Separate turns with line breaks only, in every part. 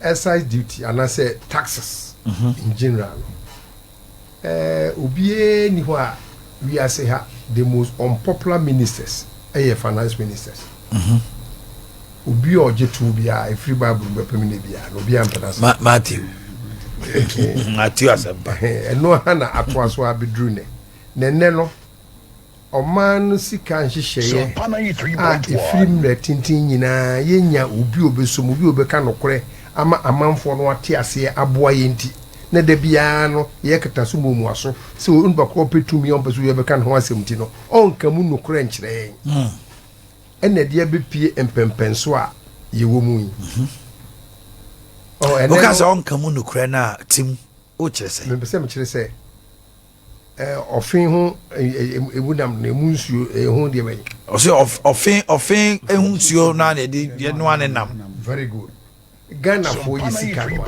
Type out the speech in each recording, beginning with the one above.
Excise duty anaasɛ taxes in general no, obiara ni hɔ a wiase ha, the most unpopular ministers ɛyɛ finance ministers. Obi a ɔgye to biara, efiri Bible bɛpem ne biara na obiara mpɛ n'asɛm.
Matthew Asɛmpa.
Ɛno ha na atoa so abɛduru nɛ na ɛnɛ no, ɔman no sika nhyehyɛeɛ a ɛfiri mmerɛ tenten nyinaa yɛnya obi a obɛsom, obi a obɛka nokorɛ ama amanfoɔ no ate aseɛ aboa yɛn, nti na da biara no yɛkata so mmuamua so sɛ onipa korɔ pɛ tumi a ɔmpɛ so yɛbɛka ne ho asɛm, nti no ɔnka mu nokorɛ nkyerɛ yɛn. Ɛna ɛde abɛpie mpɛmpɛnso a yɛwɔ mu yi. Ɔ, ɛnɛ
woka
no-
sɛ ɔnka mu nokorɛ no a, tim wokyerɛ sɛ?
Mepɛ sɛ mekyerɛ sɛ ɔfe ho emu nam na emu nsuo ɛho deɛ bɛyɛ.
Ɔsɛ ɔfe ehu nsuo no a na yɛde yɛnoa ne nam.
Very good. Ghanafoɔ yɛ sika no a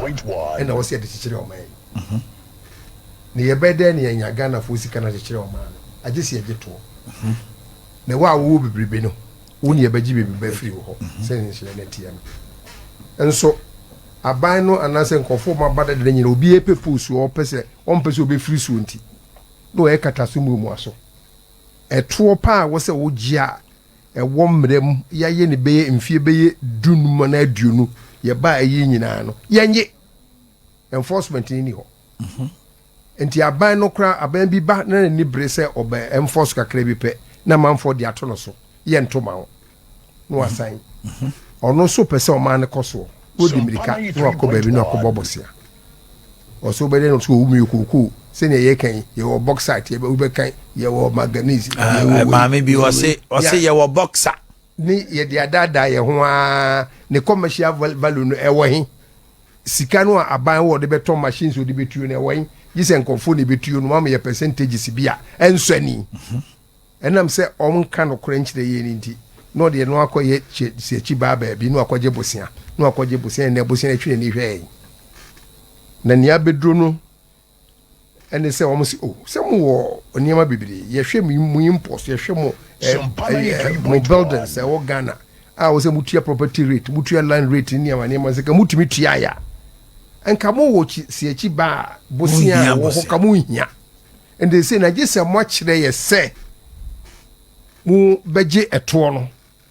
ɛna wɔsɛ yɛde kyekyere ɔman yi na yɛbɛyɛ dɛn na yɛnya Ghanafoɔ sika no akyekyere ɔman no? Agye sɛ yɛgye toɔ na wo a wowɔ bebrebe no, wo ne yɛbɛgye bebrebe afiri wɔ hɔ sɛne nhyerɛ no teɛ no. Nso aban no anaasɛ nkɔfoɔ ma ba dada nyina, obi pɛ post, ɔpɛ sɛ ɔmpɛ sɛ ɔbɛfiri soɔ, nti na ɔyɛ kata so muamua so. Ɛtoɔ pa a wɔ sɛ wogye a ɛwɔ mmerɛ mu, yɛayɛ ne bɛyɛ mfie bɛyɛ 15 anaa 20, yɛba a ɛyɛ nyinaa no, yɛnye enforcement ni hɔ. Nti aban no koraa, aban bi ba na n'ani bere sɛ ɔbɛ enforce kakra bi pɛ na manfoɔ de ato no so, yɛ ntoma ho na wasan. Ɔno nso pɛ sɛ ɔman no kɔ soɔ, wɔdi mmirika na wakɔ baabi na wakɔbɔ bɔsea. Ɔsɛ wobɛdɛ no so, ɔwu mu yɛ kookoo sɛnea yɛka yi, yɛwɔ bauxite, wobɛkan yɛwɔ manganese, yɛwɔ wei,
Maame bi
yɛwɔ
ɔse
wei.
Ɔse yɛwɔ boxer.
Ne yɛde adaadaa yɛn ho aa, ne commercial value no ɛwɔ he? Sika no a aban wɔ de bɛtɔ machines wɔde bɛtuo no ɛwɔ he? Gye sɛ nkɔfoɔ ne bɛtuo no mama yɛ percentages bi a ɛnsɔ ani. Ɛnam sɛ ɔnka nokorɛ nkyerɛ yɛn no nti na ɔde ɛno akɔyɛ si akyi baa baabi na wakɔgye bosea, na wakɔgye bosea na bosea no atwi n'ani hwɛ yɛn. Na nea abɛduro no ɛne sɛ wɔn sɛ, o, sɛ mo wɔ nneɛma bebree, yɛhwɛ mo imports, yɛhwɛ mo mo buildings ɛwɔ Ghana a wɔ sɛ mutua property rate, mutua land rate ne nneɛma nneɛma, sɛ ka mutumi tua ya, nka mo wɔ si akyi ba a bosea a
Monhia
ɛwɔ hɔ
bosea.
Ka mo nhia nti sɛ na gye sɛ mo akyerɛ yɛ sɛ mo bɛgye ɛtoɔ no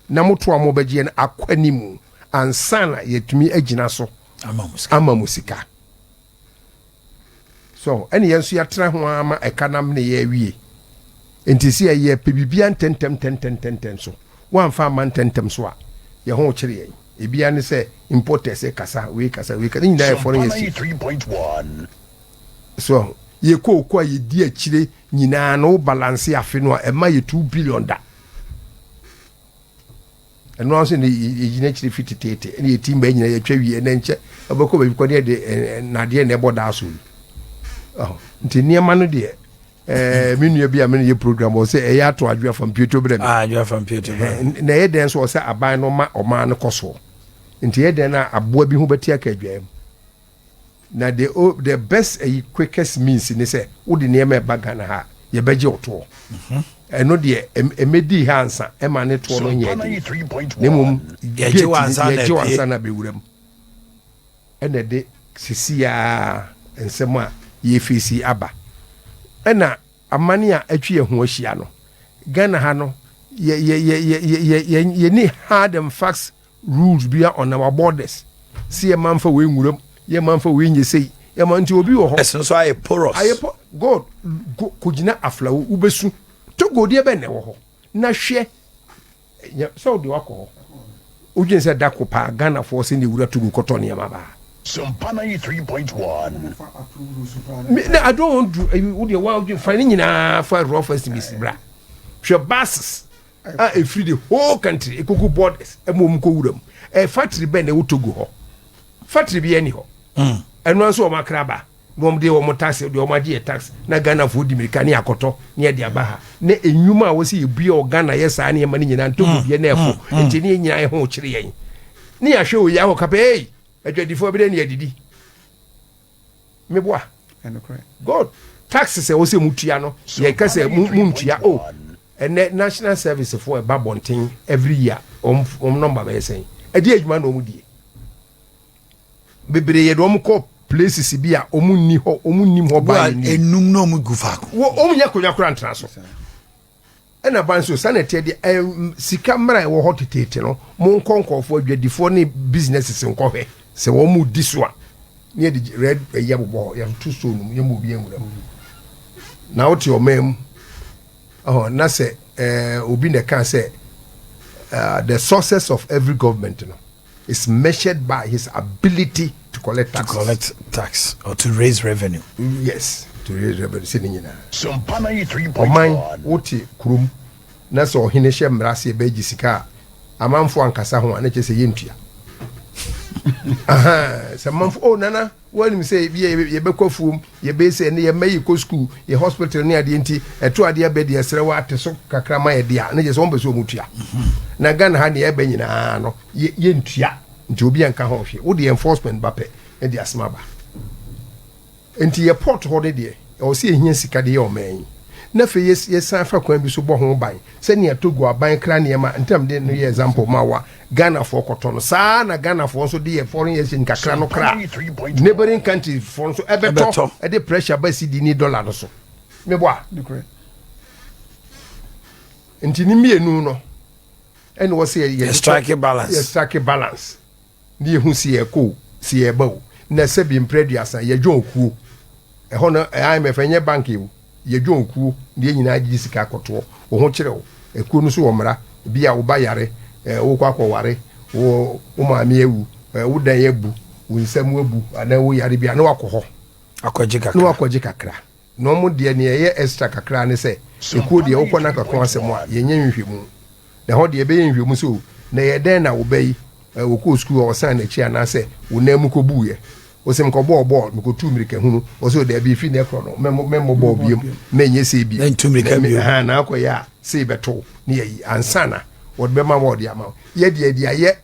na mo toa mo bɛgye no akɔ anim ansa na yɛtumi agyina so
ama mo sika.
Ama mo sika so. Ɛne yɛn nso yɛatena ho ama ɛka nam ne yɛ awie. Nti sɛ yɛyɛ pɛ biribia ntɛntɛm ntɛntɛntɛntɛm so, woamfa ama ntɛntɛm so a, yɛn ho kyerɛ yɛn. Ebia ne sɛ importers kasa wei, kasa wei, kasa ne nyinaa yɛ foreign exchange. So yɛ kooko a yɛdi akyire nyinaa no, wo balance afe no a, ɛma yɛ 2 billion da. Ɛno ara nso ne yɛgyina akyire fi teteete ɛne yɛ timba nyinaa yɛtwa wie. Ɛnɛ nkyɛ ɛbɛkɔ baabi kɔ ne yɛde nnadeɛ na ɛbɔ daa so yi. Ɔhɔ. Nti nneɛma no deɛ, me nua bi a me ne yɛ program wɔ sɛ ɛyɛ ato adwo afa mpieto brɛ me.
Ah, adwo afa mpieto brɛ.
Na ɛyɛ dɛn so wɔ sɛ aban no ma ɔman no kɔ soɔ? Nti ɛyɛ dɛn na aboa bi ho bɛte aka adwae mu? Na the best ɛyi quickest means ne sɛ wode nneɛma ɛba Ghana ha, yɛbɛgye wo toɔ. Ɛno deɛ ɛmɛdii ha ansa ɛma ne toɔ no nyɛ den, na mmom
Yɛgye wo
gate
ansa na
yɛgye wo
apue.
Ansa na bɛwura mu. Ɛna ɛde sisiaa nsɛm a yɛfesi aba, ɛna amane a atwi yɛn ho ahyia no, Ghana ha no yɛ yɛ yɛ yɛ yɛ yɛ yɛni hard and fast rules bi on our borders si yɛ man fa wei nwuram, yɛ man fa wei nye sei, yɛ man. Nti obi wɔ hɔ
Ɛso nso ayɛ porous.
Ayɛ po god go kogyina Aflao, wobɛsu. Togo deɛ bɛn na ɛwɔ hɔ? Na hwɛ sɛ wode wakɔ hɔ, wodwene sɛ da ko paa Ghanafoɔ sɛ ne wura Togo kɔtɔ nneɛma baa.
Sompa 93.1.
Me na I don't want to wo deɛ wa fa ne nyinaa fa rough estimates bra. Hwɛ buses a ɛfiri the whole country ekogu borders ɛma wɔn kɔ wura mu. Factory bɛn na ɛwɔ Togo hɔ? Factory bi ɛni hɔ. Ɛno nso wɔn akra ba na wɔn de wɔn tax deɛ wɔn agye yɛ tax na Ghanafoɔ di mirika ne akɔtɔ ne yɛde aba ha na enyuma a wɔsi ebue wɔ Ghana yɛ saa nneɛma no nyinaa. Togo deɛ na ɛfo nti ne yɛn nyinaa yɛ ho kyerɛ yɛn ne yɛahwɛ wɔ yi ahɔ kapɛ. Ei, adwadifoɔ bi dɛ ne yɛdidi meboa god taxes a ɛwɔ sɛ mutua no, yɛka sɛ mu ntua o. Ɛnɛ national service foɔ ɛba bɔnten every year, wɔn number bɛyɛ sɛn? Ɛdi adwuma na wɔn die. Bebree yɛde wɔn kɔ places bi a wɔn nni hɔ, wɔn nnim hɔ
Bo
ban
a
ni.
Enum na ɔmo gu faako.
Wɔ wɔn nyɛ akonnwa koraa ntena so. Ɛna ban so sanni ɛteɛ deɛ, sika mmara a ɛwɔ hɔ teteete no, mo nkɔ nkɔɔfoɔ, adwadifoɔ ne businesses nkɔhwɛ sɛ wɔn mu di so a, ne yɛde red ɛyi abobɔ hɔ, yɛto stone mu, yɛmu obi nwura mu. Na wote ɔman mu ɔhɔ na sɛ obi na ɛka sɛ the success of every government no is measured by his ability to collect
To
taxes.
collect tax or to raise revenue.
Yes, to raise revenue sɛ ne nyinaa.
Sompa 93.1.
Ɔman, wote kurom na sɛ ɔhene hyɛ mmara sɛ yɛbɛgye sika a, amanfoɔ ankasa ho a, na kyerɛ sɛ yɛntua. Aha, sɛ amanfoɔ, oh nana, woanim sɛ bi yɛbɛkɔ afuom, yɛbɛyɛ sɛ ne yɛmma yi kɔ school, yɛ hospital ne adeɛ, nti ɛto adeɛ bɛ deɛ, ɛsrɛ wɔ ate so kakra ma yɛ deɛ a, na kyerɛ sɛ wɔn pɛ sɛ wɔn tua. Na Ghana ha neɛ ɛbɛ nyinaa no, yɛntua, nti obi anka ho hwee. Wode enforcement ba pɛ na de asɛm aba. Nti yɛ port hɔ no deɛ, ɛwɔ sɛ yɛhia sika de yɛ ɔman yi, na afei yɛsan fa kwan bi so bɔ ho ban sɛnea Togo aban kra nneɛma ntam de no yɛ example ma wa Ghanafoɔ kɔtɔ no saa, na Ghanafoɔ nso de yɛ foreign exchange kakra no kra neighboring countries foɔ nso ɛbɛtɔ.
Ɛbɛtɔ.
Ɛde pressure ba cedi ne dollar no so, meboa.
Nokorɛ.
Nti ne mmienu no ɛna wɔ sɛ
yɛ strike balance.
Yɛ strike balance ne yɛhu si yɛkɔ o, si yɛba o, na sɛbi mpere 30 yɛdwɔn okuo ɛhɔ no, IMF ɛnyɛ bank yi o, yɛdwɔn okuo ne yɛn nyinaa gye sika akɔtoɔ wo ho kyerɛ wo. Ekuo no so wɔ mmara bi a woba yare, wokɔ akɔware, wo maame awu, wo dan abu, wo nsam abu, anaa wo yare bi a, na wakɔ hɔ
akɔgye
na
kakra.
Wakɔgye kakra na ɔmo deɛ, nea ɛyɛ extra kakra ne sɛ ekuo deɛ, wokɔ na kakra asɛm a yɛnyɛ nhwehwɛmu, na ɛhɔ deɛ ɛbɛyɛ nhwehwɛmu so na yɛ dɛn na wo bɛ yi wɔkɔɔ sukuu a ɔsan n'akyi, anaasɛ wo nan mu kɔbuiɛ, wosɛ mekɔbɔɔ bɔɔl, mekɔtuu mmirika hunu wɔ sɛ daabi, ɛfiri ne ɛkorɔ no mɛmmɔ bɔɔl biom, mɛnyɛ sei bi.
Mɛntu mmirika bio.
Na akɔyɛ a sei bɛto ne yɛyi ansa na wɔde bɛma ma wɔde ama wo. Yɛdeɛ de ayɛ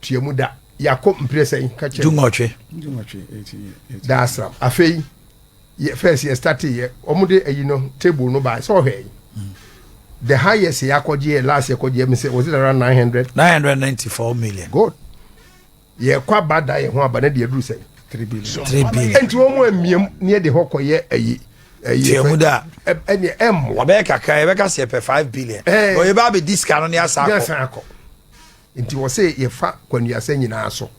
tuamu da yɛakɔ mpire sɛn ka kyerɛ.
18.
18, 18, 18.
Da asram afei yɛ first yɛ start yɛ, wɔn de ayi no table no ba sɛ ɔhwɛ yi, the highest yɛ akɔgye yɛ last yɛ kɔgye yɛ mi sɛ, was it around 900?
994 million.
Good. Yɛ kɔ aba da yɛ ho aba ne deɛ duru sɛ
3 billion.
3 billion.
Nti wɔn mu amiem ne yɛ de hɔ kɔyɛ ayi
Tuamu da.
Ɛneɛ ɛmmoa.
Ɔbɛyɛ kakra, yɛbɛka sɛ yɛpɛ 5 billion. Ɔyɛ bɛ abɛdi sika no ne asa
ne
akɔ.
Asan akɔ. Nti wɔ sɛ yɛfa kwanuasa nyinaa so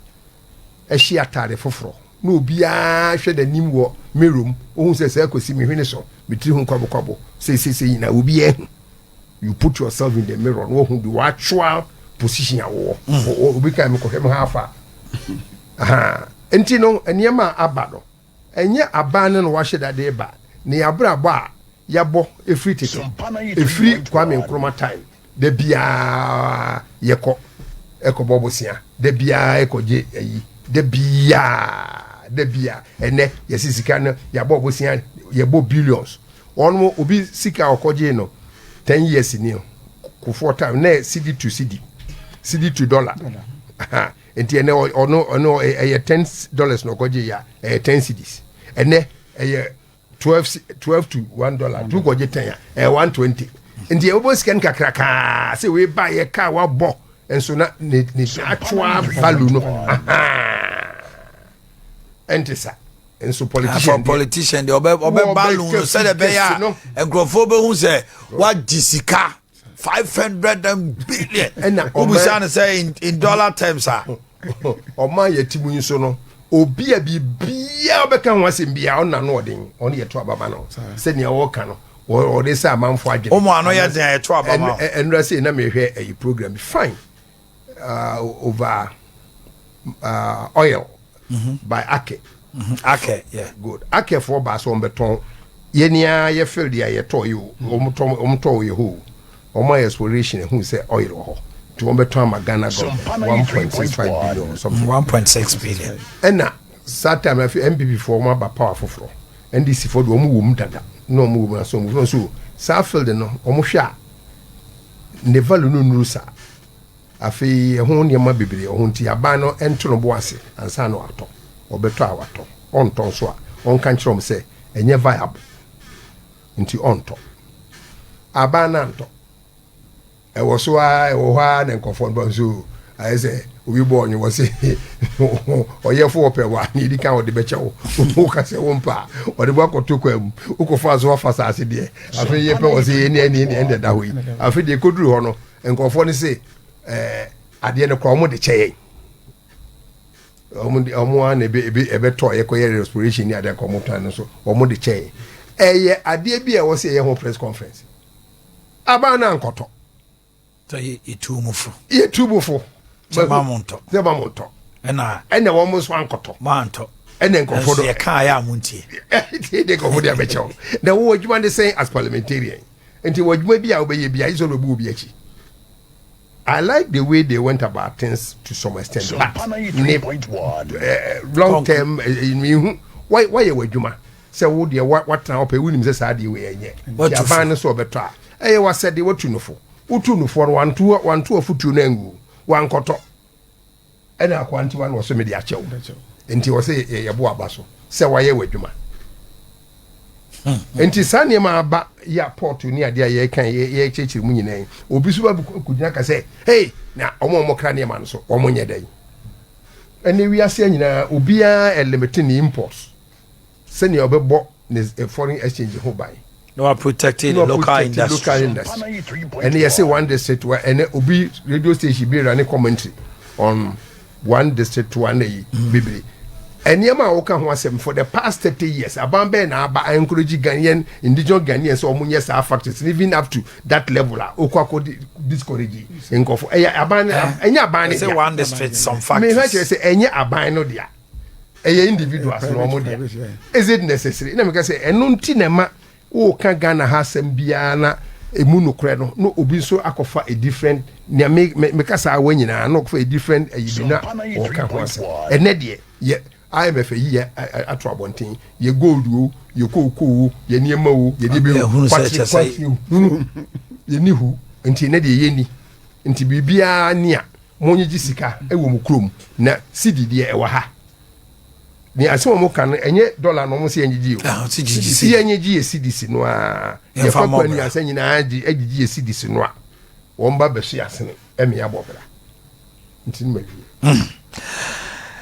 ɛhyɛ ataade foforɔ na obiara hwɛ n'anim wɔ mirror mu, ohun sɛ sɛ akɔsi me hwene so, me tiri ho kwabokwabo seesese nyinaa, obiara hu. You put yourself in the mirror na wohu the actual position a wɔwɔ. Obi kan mi kɔhwɛ mi ha afa aha. Nti no nneɛma a aba no, ɛnyɛ aban no na wahyɛ dade ba ne yɛabrabɔ a yɛabɔ efiri tete, efiri Kwame Nkrumah time da biara yɛkɔ ɛkɔbɔ bosia, da biara ɛkɔgye ayi, da biara da biara. Ɛnɛ yɛsi sika no, yɛabɔ bosia, yɛbɔ billions. Wɔn obi sika a ɔkɔgye no 10 years ni o, Kufuor time na yɛ cedi to cedi, cedi to dollar. Aha. Nti ɛnɛ ɔno ɛyɛ $10 na ɔkɔgye yɛ a, ɛyɛ 10 cedis. Ɛnɛ ɛyɛ 12 to $1. Tu kɔgye 10 a, ɛyɛ 120. Nti ɛbɛbɔ sika no kakrakaa sɛ wei ba yɛ kaa wabɔ nso na ne actual value no aha ɛnte sa nso. Politician
for politician deɛ, ɔbɛ balloon no sɛdeɛ ɛbɛyɛ a nkurɔfoɔ bɛhu sɛ wagye sika 500 and billion.
Ɛna
wobusa no sɛ in dollar terms a.
Ɔman yɛ ti mu yi nso no, obi a biribiara bɛka ho asɛm biara, ɔna no ɔden ɔno yɛ to abama no sɛnea ɔka no, ɔde sɛ amanfo adwene.
Wɔn ano yɛ den a yɛto abama wo.
Ɛnura sɛ na mehwɛ ɛyi program bi fine over oil by Ake.
Ake, yeah.
Good. Akefoɔ baa sɛ wɔn bɛtɔn yɛn yɛ field a yɛtɔ yi o, wɔn tɔn, wɔn tɔ yɛ hɔ o, wɔn ayɛ exploration ehu sɛ oil wɔ hɔ, nti wɔn bɛtɔn ama Ghana government 1.65 billion or something.
1.6 billion.
Ɛna saa time afi NPP foɔ wɔn aba power foforɔ, NDC foɔ de wɔn wɔ mu dada na wɔn wɔ mu na so wɔn nso saa field no, wɔn hwɛ a ne value no nuru saa. Afei ɛho nneɛma bebree wɔ ho, nti aban no nto no bo ase ansa na watɔ. Ɔbɛtɔ a watɔ, ɔntɔ nso a ɔnka nkyerɛ wɔn sɛ ɛnyɛ viable nti ɔntɔ. Aban no antɔ, ɛwɔ so a ɛwɔ hɔ a na nkɔfoɔ no ba nso ayɛ sɛ Obi bɔɔ nwom ɔse ɔyɛfo wɔpɛ wa ne ɛdi kan ɔde bɛkyɛ wo, woka sɛ wo mpa a ɔde bɔ akɔto kwa mu, wokɔfa so wafa saase deɛ afei yɛpɛ wɔ sɛ yɛni ɛni ɛni ɛnde da hɔ yi. Afei deɛ ɛkɔduru hɔ no nkurɔfoɔ no se ɛɛ adeɛ no koraa wɔn de kyɛ yɛn, wɔn de wɔn ara na ebe ebe ɛbɛtɔ yɛkɔyɛ restoration ne adeɛ kɔ wɔn tɔn no so wɔn de kyɛ yɛn. Ɛyɛ adeɛ bi a ɛwɔ sɛ yɛyɛ ho press conference, aban no ankɔtɔ.
Sɛ yɛtu mu fo.
Yɛtu mu fo.
Sɛ ma mo ntɔ.
Sɛ ma mo ntɔ.
Ɛna.
Ɛna wɔn nso ankɔtɔ.
Mo antɔ.
Ɛna nkurɔfoɔ do.
Ɛnso yɛka ayɛ a mo ntie.
Tie de nkurɔfoɔ de abɛkyɛw. Na wɔwɔ adwuma de sɛn as parliamentarian. Nti wɔ adwuma bi a wobɛyɛ bi a yi sɛ ɔbɛbu obi akyi. I like the way they went about things to some extent, but ne long term mihu wɔyɛ wɔ adwuma sɛ wo deɛ watena hɔ pɛ, wonim sɛ saa deɛ wei ɛnyɛ nti aban no sɛ ɔbɛtɔ a ɛyɛ wasɛde watu no fo, wotu no foɔ no wanto wanto afutuo no angu wankɔtɔ ɛna akoa nti wa na ɔsɛ mede akyɛw nti ɔsɛ yɛbo aba so sɛ wayɛ w'adwuma. Nti saa nneɛma aba yɛ port ne adeɛ a yɛka yɛkyerɛkyerɛ mu nyinaa yi, obi so ba kɔgyina ka sɛ hey, na ɔmo a ɔmo kra nneɛma no so ɔmo nyɛ dɛn? Ɛne wiase nyinaa obiara ɛlimit ne imports sɛnea ɔbɛbɔ ne foreign exchange ho ban.
Na wa protect the local industry.
Local industry. Ɛne yɛsɛ one district wa ɛne obi radio station bi run commentary on one district one ayi bebree. Nneɛma a wɔka ho asɛm for the past 30 years, aban bɛyɛ na aba encourage Ghanaian, indigenous Ghanaians sɛ wɔn nyɛ saa factories, even up to that level a okɔ akɔ discourage nkɔfo, ɛyɛ aban no, ɛnyɛ aban no
Sɛ
dea.
One district some factories.
Mehwɛ kyerɛ sɛ ɛnyɛ aban no dea, ɛyɛ individuals na wɔn dea. Is it necessary? Na meka sɛ ɛno nti na ɛma wɔka Ghana ha asɛm biara na emu nokorɛ no na obi nso akɔfa a different nea me me meka saa wɔ nyinaa na ɔkɔfa a different ayi bi na ɔka ho asɛm. Ɛnɛ deɛ yɛ IMF yi yɛ ato abɔnten, yɛ gold o, yɛ kooko o, yɛ nneɛma o, yɛ de bi o,
Ɛhunu sɛ kyɛ sɛ-
hunu yɛ ni hu nti ɛnɛ deɛ yɛ ni nti biribiara ni a mo nyegye sika ɛwɔ mu kurom na sidi deɛ ɛwɔ ha ní asɛm a wɔn ka no ɛnyɛ dɔla na wɔn sɛ yɛn gyegye o.
Ah, sɛ gyegye
si
sidi.
yɛn gyegye yɛ cedis no a
Yɛmfa
yɛfa
mmɔ
kwan ni
bra.
asɛ nyinaa gye agyegye yɛ cedis no a wɔn ba bɛso yɛ asene ɛmi abɔ bra nti ne ma wie.